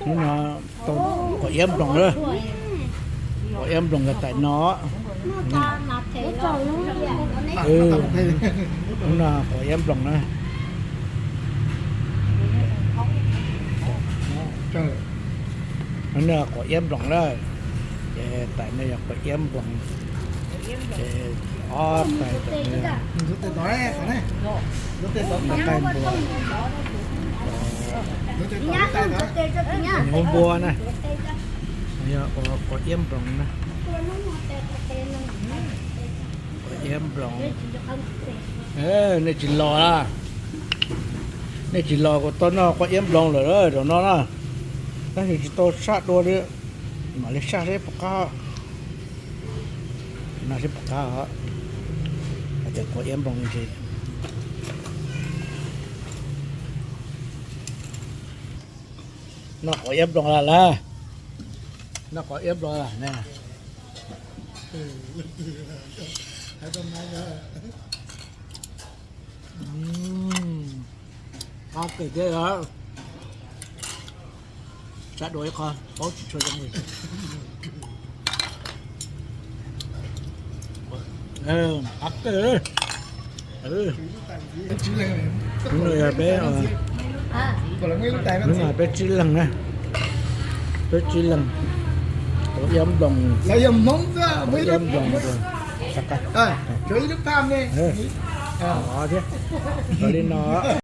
Hnub no tau quav iab nploos lawm. Quav iab nploos los taim no. Hnub no quav iab nploos na. Hnub no quav iab nploos lawm. Ces taim no yog quav iab nploos. Ces ob tais, tais npua, nyuv npua na. Yog quav iab nploos na. Quav iab nploos. Nej tsis los a? Nej tsis los kuv tau noj quav iab nploos lawm zaum no na. Tab sis tsis tau saj dua li, mam li saj seb puas qab. No seb puas qab os. Hais tias quav iab nploos ntsis. Noj quav iab nploos lawm. Noj quav iab nploos lawm ne. Qab kawg thiab os. Saj dua ib qho paub tsis tshua zoo li. Qab kawg. Hnub no yog peb, hnub no peb tsib leeg na. Peb tsib leeg. Quav iab nploos, quav iab nploos, thiab li no.